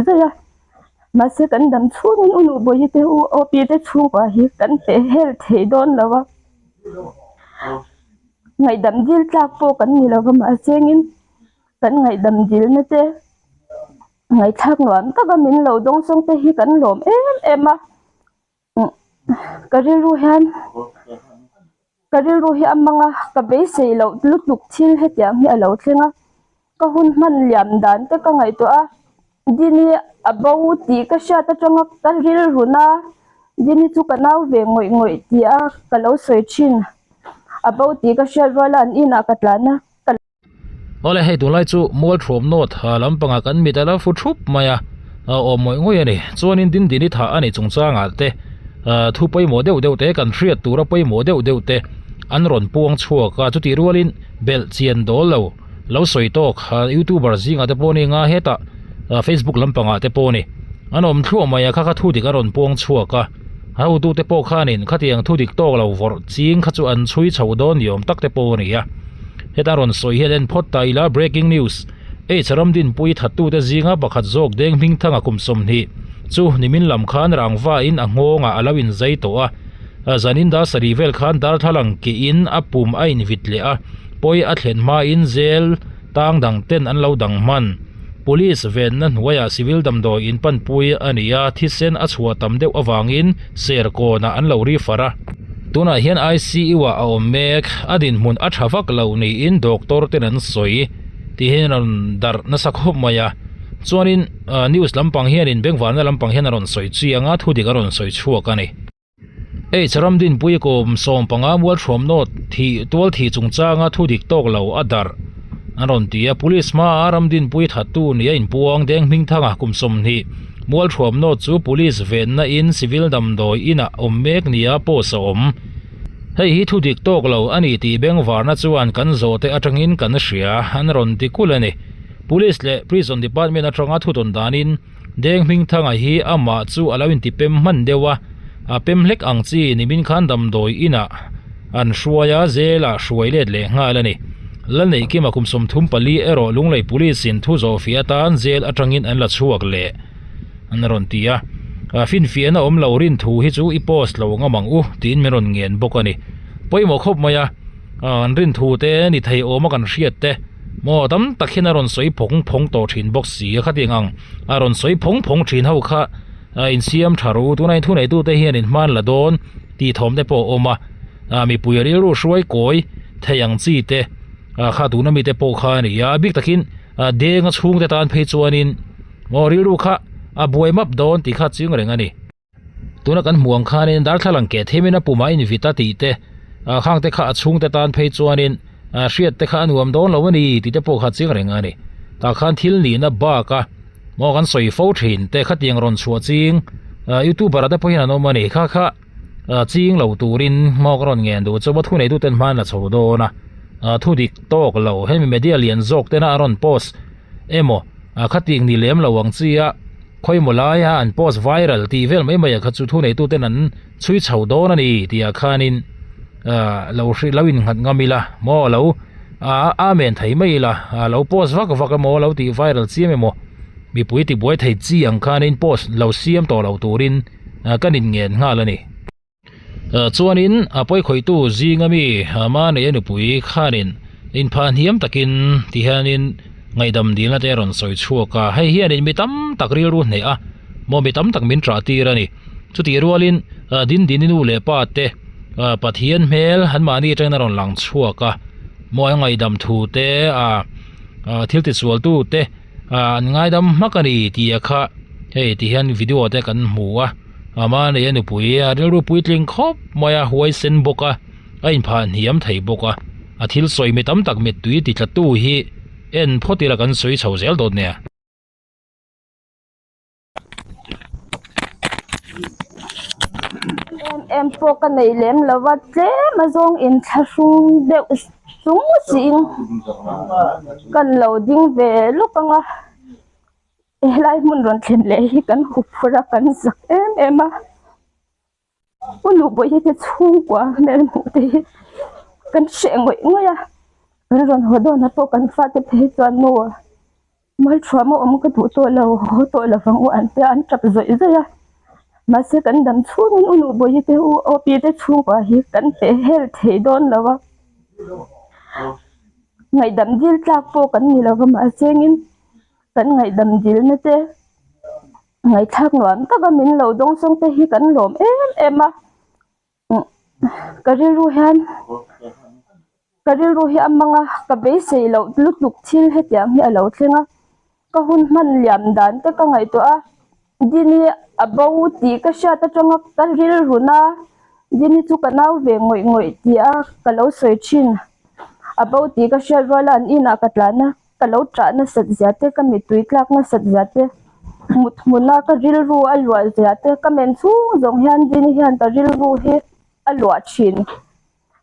zawih zawih a mahse kan dam chhungin u Nuhbawihi te u Opi te chhungkua hi kan peh hel thei dawn lo a ngaihdam dil tlak pawh kan ni lo va mahse engin kan ngaihdam dilna te ngaihthlak nuam taka min lo dawng sawng te hi kan lawm em em a. Ka rilru hian ka rilru hi a mang a ka beisei loh lutuk thil hetiang hi a lo thleng a ka hun hman liam dan te ka ngaihtuah a Dini a bo tih ka hriat atanga ka rilru na Dini chu ka nau ve ngawih ngawih tih a ka lo sawi thin a bo tih ka hriat rual a an inah ka tlan a ka Awle hei tunlai chu Mualthuam North lampangah kan mit a lo fu thup mai a, a awm ngawih ngawih a ni. Chuanin Dindini thah a nih chungchangah te thu pawimawh deuh deuh te kan hriat tura pawimawh deuh deuh te an rawn puang chhuak a, chutih rualin belh chian dawl lo lo sawi tawk youtuber zingah te pawh a ni nga hetah Facebook lampangah te pawh a ni. An awm thluah mai a kha kha thu dik a rawn puang chhuak a, a hotute pawh khanin khatiang thu dik tawk lo vawrh ching kha chu an chhui chho dawn ni awm tak te pawh a ni a. Heta rawn sawi hian en phawt ta ila Breaking News, H Ramdinpui thattute zinga pakhat zawk Deng Hmingthanga kum 20 chu nimin lam khan rangva in a nghawngah a lo inzai tawh a, zanin dar sarih vel khan darthlalang keh in a pum a invit leh a, pawi a thlen hmain zel tang dang ten an lo dang hman. Police venna hnuaiah civil damdawi in panpui a ni a, thisen a chhuah tam deuh avangin Serkawnah an lo refer a. Tunah hian ICU ah a awm mek, a dinhmun a tha vak lo niin doctor ten an sawi tih hian a rawn darh nasa khawp mai a. Chuanin news lampang hianin bengvarna lampang hian a rawn sawi chiang a, thudik a rawn sawi chhuak a ni. H Ramdinpui kum 15 Mualthuam North thih tual thih chungchanga thudik tawk lo a darh an rawn ti a, Police hmaa Ramdinpui thattu nia inpuang Deng Hmingthanga kum 20 Mualthuam North chu Police venna in Civil damdawi inah awm mek nia post a awm. Hei hi thudik tawk lo a ni tih bengvarna chuan kan zawhte atangin kan hria an rawn ti kulh a ni. Police leh Prison Department atanga thutawn danin Deng Hmingthanga hi amah chu a lo intipem hman deuh a, a pem hlek ang chi nimin khan damdawi inah an hruai a, zelah hruai let leh nghal a ni. Lalneihkima kum 34 erawh Lunglei Police in thu zawhfiah atan zel atangin an la chhuak leh an rawn ti a, finfiahna awm lo rin thu hi chu i post lo ngam ang u tiin min rawn ngen bawk a ni. Pawimawh khawp mai a, an rin thu te ni thei awma kan hriat te maw tam tak hian a rawn sawi phawng phawng tawh thin bawk si a, khatiang ang a rawn sawi phawng phawng thin ho kha insiam tha ru tuna in thuneitute hian in hman la dawn tih thawm te pawh a awm a. ah mipui rilru hruai kawi thei ang chi te ah kha tuna mite pawh kha a ni a a bik takin ah denga chhungte tan phei chuanin maw rilru kha a buai map dawn tih kha a ching reng a ni. Tuna kan hmuh ang khanin darthlalang keh themin a pumah a invit a tih te ah khang te kha a chhungte tan phei chuanin ah hriat te kha a nuam dawn lo a ni tih te pawh kha a ching reng a ni. Tah khan thil nihna bak a maw kan sawi fo thin te khatiang rawn chhuah ching ah youtuber ah te pawh hian an awm a ni kha kha. Ching lo turin hma ka rawn ngen duh chu maw thunei tuten hma an la chho dawn a, thu dik tawk lo hemi media lian zawk tena a rawn post emaw khatiang ni lem lo ang chi a khawimaw laia an post viral tih vel mai mai ah kha chu thunei tuten an chhui chho dawn a ni tih ah khanin lo hri lo innghat ngam ila maw lo amen thei mai ila lo post vak vak emaw lo tih viral chiam emaw mipui tibuai thei chi ang khanin post lo siam tawh lo turin. kan inngen nghal a ni. Chuanin a pawikhawihtu zinga mi Manei a nupui khanin inphah hniam takin ti hianin ngaihdam dilna te a rawn sawi chhuak a, hei hianin mi tam tak rilru hneh a, maw mi tam tak min ṭah tir a ni. Chutih rualin Dindini nu leh pa te Pathian hmel anmahni atangin a rawn lang chhuak a, maw an ngaihdam thu te thil tisualtu te, an ngaidam hmak a ni tih a kha hei ti hian video te kan hmu a mahni a nupui a rilru puitling khawp mai a huai sen bawk a a inphah hniam thei bawk a a thil sawi mi tam tak mittui ti tla tu hi en phawt ila kan sawi chho zel dawt nia. Em em pawh ka nei lem lo va tlem a zawng inthlahrung deuh chung chiin kan lo ding ve lawk ang a helai hmun rawn thlen leh hi kan hup phurh a kan zak em em a u nuhbawihi te chhungkua hmel hmuh te hi kan hreh ngawih ngawih a kan rawn haw dawnah pawh kan fate phei chuan maw. Malthuama awm ka duh tawh lo, haw tawh lo vang u an tia an tap zawih zawih a. Mahse kan dam chhungin u Nuhbawihi te u Opi te chhungkua hi kan peh hel thei dawn lo a. Ngaihdam dil tlak pawh kan ni lo va mahse engin kan ngaihdam dilna te ngaihthlak nuam taka min lo dawngsawng te hi kan lawm em em a. Ka rilru hian ka rilru hi a mang a ka beisei loh lutuk thil hetiang hi a lo thleng a ka hun hman liam dan te ka ngaihtuah a Dini a bo tih ka hriat atanga ka rilru na Dini chu ka nau ve ngawih ngawih tih a ka lo sawi thin a bo tih ka hriat rual a an inah ka tlan a. Ka lo ṭah nasat zia te, ka mittui tlak nasat zia te, mut hmuna ka rilru a luah zia te, ka men chhung zawng hian Dini hian ka rilru hi a luah ṭhin.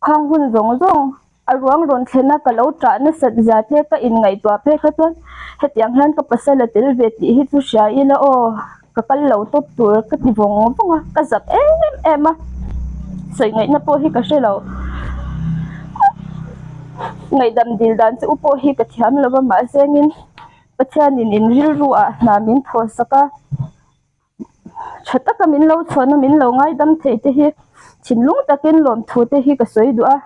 Khang hun zawng zawng a ruang rawn thlena ka lo ṭah nasat zia te ka inngaihtuah phei kha chuan hetiang hian ka pasal a tel ve tih hi chu hria ila aw, ka kal lo tawp tur ka ti vawng vawng a, ka zak em em a, sawi ngaihna pawh hi ka hre lo. Ngaihdam dil dan chu u pawh hi ka thiam lo va mahse engin Pathianin in rilru ah hna min thaw sak a, tha taka min lo chhuahna min lo ngaidam thei te hi thinlung takin lawmthu te hi ka sawi duh a,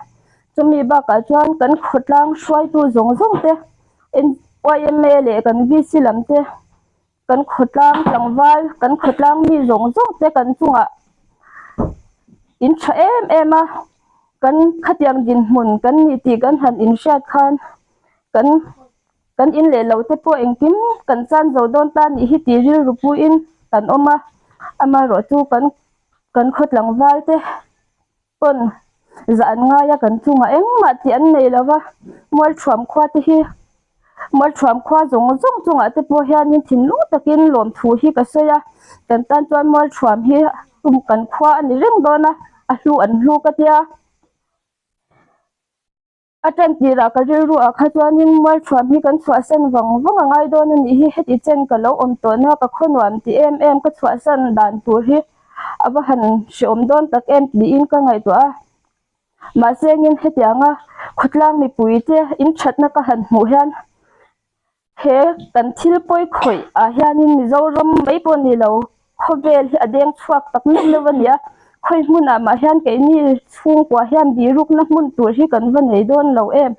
chumi bakah chuan kan khawtlang hruaitu zawng zawng te YMA leh kan VC lam te. Kan khawtlang tlangval, kan khawtlang mi zawng zawng te kan chungah in tha em em a, kan khatiang dinhmun kan ni tih kan han inhriat khan kan kan in leh lo te pawh engkim kan chan zo dawn ta nih hi tih rilru puiin kan awm a, amaherawhchu kan kan khaw tlangval te pawn zah an ngai a kan chungah engmah tih an nei lo va Mualthuam khua te hi Mualthuam khua zawng zawng chungah te pawh hianin thinlung takin lawmthu hi ka sawi a kan tan chuan Mualthuam hi kan khua a ni reng dawn a a hlu an hlu ka tia. A tan tirah ka rilru ah kha chuanin Mualthuam hi kan chhuahsan vang vang a ngai dawn a nih hi, heti chen ka lo awm tawhna ka khaw nuam ti em em ka chhuahsan dan tur hi a va han hreawm dawn tak em tiin ka ngaihtuah a. Mahse engin hetianga khawtlang mipui te in thatna ka han hmuh hian He kan thil pawi khawih ah hianin Mizoram mai pawh ni lo, khawvel hi a deng chhuak tak meuh meuh a ni a, khawi hmunah mah hian keini chhungkua hian birukna hmun tur hi kan va nei dawn lo em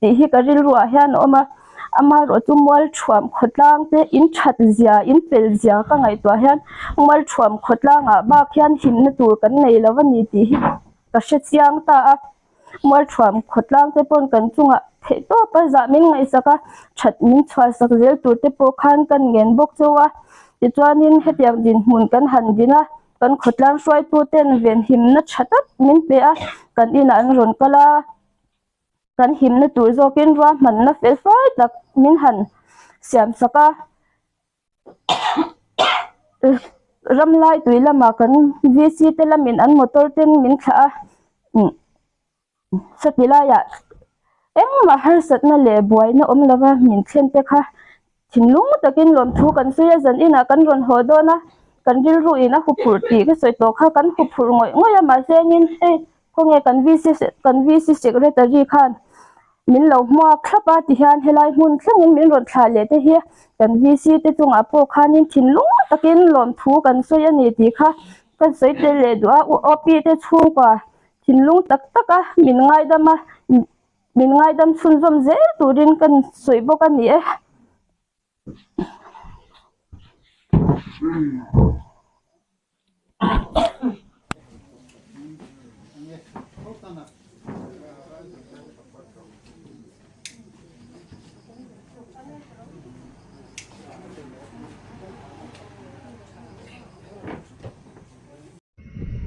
tih hi ka rilru ah hian a awm a, amaherawhchu Mualthuam khawtlang te in that zia, in fel zia ka ngaihtuah hian Mualthuam khawtlang ah bak hian himna tur kan nei lo a ni tih hi ka hre chiang ta a. Mualthuam khawtlang te pawn kan chungah theih tawp a zah min ngaihsak a, that min chhuahsak zel tur te pawh khan kan ngen bawk chu a. Tichuanin hetiang dinhmun kan han din a, kan khawtlang hruaitu ten venhimna tha tak min pe a, kan inah an rawn kal a, kan himna tur zawkin ruahmanna fel fai tak min han siamsak a. Ram lai tui lamah kan VC te lamin an motor ten min thlah a sati laiah engmah harsatna leh buaina awm lova min thlen te kha thinlung takin lawmthu kan sawi a zan inah kan rawn haw dawn a kan rilru in a huphurh tih ka sawi tawh kha kan huphurh ngawih ngawih a mahse engin hei khawnge kan VC kan VC secretary khan Min lo hmuak thlap a tihian helai hmun thlengin min rawn thlah leh te hi kan VC te chungah pawh khanin thinlung takin lawmthu kan sawi a ni tih kha kan sawi tel leh duh a, U Opi te chhungkua thinlung tak tak a min ngaidam a, min ngaidam chhunzawm zel turin kan sawi bawk a ni e.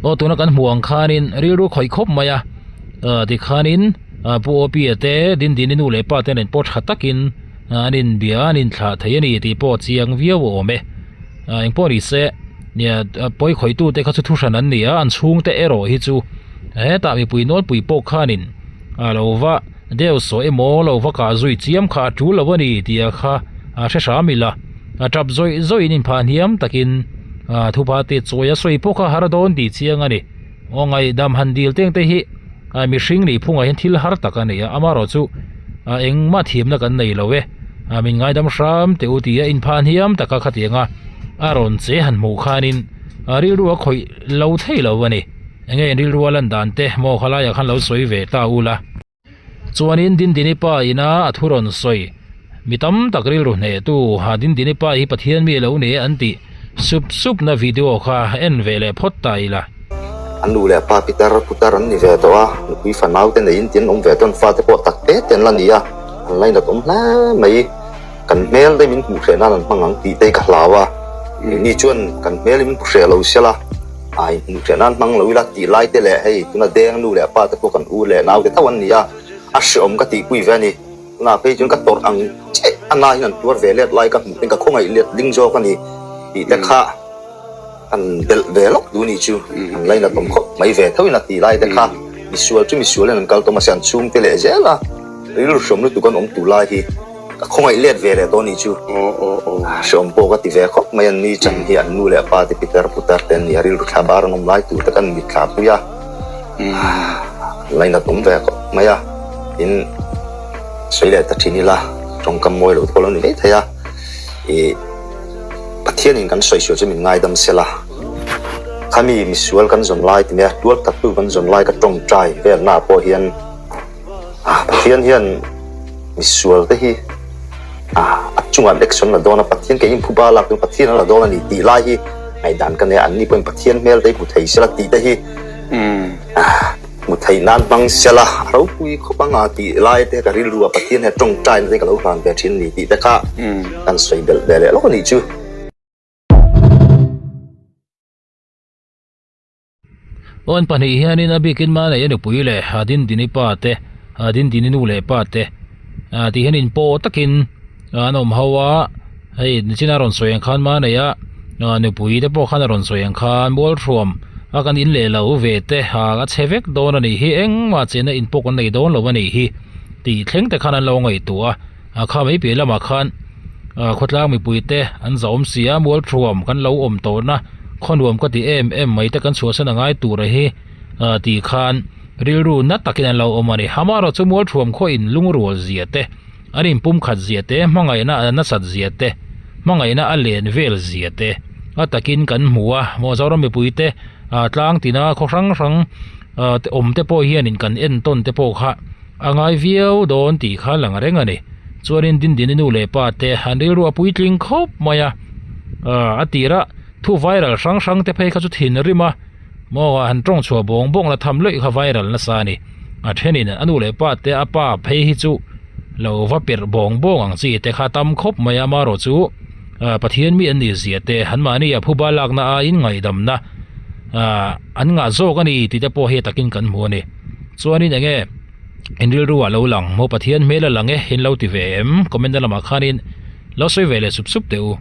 Aw tuna kan hmuh ang khanin rilru khawih khawp mai a ah tikhanin ah pu Opi a te Dindini nu leh pa te nen pawh tha takin an inbia an inthlah thei a ni tih pawh a chiang viau a awm e ah engpawh ni se nia pawi khawih tute kha chu thu hran an ni a an chhungte erawh hi chu hetah mipui nawlpui pawh khanin a lo va deuh saw emaw lo va kah zui chiam kha a tul lo a ni tih a kha a hre hram ila a tap zawih zawih in inphah hniam takin ah thupa te chawi a sawi pawh kha har dawn tih chiang a ni aw ngaihdam han dil teng te hi ah mihring nih phungah hian thil har tak a ni a amaherawhchu ah engmah thiamna kan nei lo e. Min ngaidam hram teh u tia inphan hiam taka khatianga a rawn che han hmuh khanin rilru a khawih lo thei lo a ni. Enge in rilru a lan dan te maw khalaiah khan lo sawi ve ta ula. Chuanin Dindini pa ina a thu rawn sawi mi tam tak rilru hnehtu ha Dindini pa hi Pathian mi lo ni e an tih sup sup na video kha en ve leh phawt ta ila. An nu leh pa pitar putar an ni ve tawh a, nupui fanau te neiin tin awm ve tawn fate pawh tak te te an la ni a, an lainat awm hle mai. Kan hmel te min hmuh hreh nan an hmang ang tih te hi ka hlau a, keini chuan kan hmel hi min hmu hreh lo sia la, a inhmuh hreh nan hmang lo ila tih lai te leh hei tuna deng nu leh pa te pawh kan u leh nau te tho an ni a, a hreawm ka tihpui ve a ni. Tunah phei chuan ka tawrh ang che a nain an tuar ve let lai ka hmuh ten ka khawngaih let ding zawk a ni tih te kha an belh ve lawk duh ni chu an lainat awm khawp mai ve tho in a tih lai te kha misual chu misual in an kal tawm a se an chhungte leh zel a rilru hreawm lutuk an awm tur lai hi Ka khawngaih let ve leh tawh a nih chu. Hreawm pawh ka ti ve khawp mai an ni chan hi an nu leh pa te pitar putar te an ni a, rilru thla bar an awm lai tur te kan mit thla pui a, lainat awm ve khawp mai a, tin sawi leh ta thin ila tawngkam mawi lo te pawh lo ni mai thei a, ih Pathianin kan sawi sual chu min ngaidam sela, khami misual kan zawn lai ti mai a, tual taktu kan zawn lai ka tawngtai velna ah pawh hian. Pathian hian misual te hi a chungah action la dawn a, Pathian kei inphuba lak chu Pathian a la dawn a ni tih lai hi ngaihdan ka nei a, anni pawhin Pathian hmel te hi hmu thei sela tih te hi hmu theih nan hmang sela a ropui khawp anga tih lai te ka rilru a Pathian hian tawngtaina te ka lo hlan ve thin a ni tih te kha kan sawi belh ve leh lawk a nih chu. Awn pahnih hianin a bikin Manei a nupui leh Dindini pa te, Dindini nu leh pa te tih hian inpawh takin an awm ho a, hei nichina rawn sawi ang khan Manei a nupui te pawh khan a rawn sawi ang khan Mualthuam a kan in leh lo ve te a chhe vek dawn a nih hi engmah chenna in pawh kan nei dawn lo a nih hi tih thleng te khan an lo ngaihtuah a. A kha mai piah lamah khan ah khawtlang mipui te an zahawm si a mualthuam kan lo awm tawhna khawnuam ka ti em em mai te kan chhuahsan a ngai tur a hi ah tih khan rilru na takin an lo awm a ni amaherawh chu mualthuam khaw in lungrual zia te an inpum khat zia te hmangaihna a nasat zia te hmangaihna a len vel zia te a takin kan hmu a maw Zoram mipui te ah tlang tina khaw hrang hrang ah te awm te pawh hianin kan entawn te pawh kha. A ngai viau dawn tih kha lang reng a ni. Chuanin Dindini nu leh pa te an rilru a puitling khawp mai a. A tirah thu viral hrang hrang te phei kha chu thinrim a, maw han tawng chhuah bawng bawng la tham lawih kha viral nasa a ni. A thenin a nu leh pa te a pa phei hi chu lo va perh bawng bawng ang chi te kha tam khawp mai a, amaherawh chu Pathian mi an nih zia te anmahni a phuba lakna aiin ngaihdamna an ngah zawk a ni tih te pawh hei takin kan hmu a ni. Chuanin eng nge in rilru ah lo lang maw Pathian hmel a lang e in lo ti ve em comment na lamah khanin lo sawi ve leh sup sup teh u.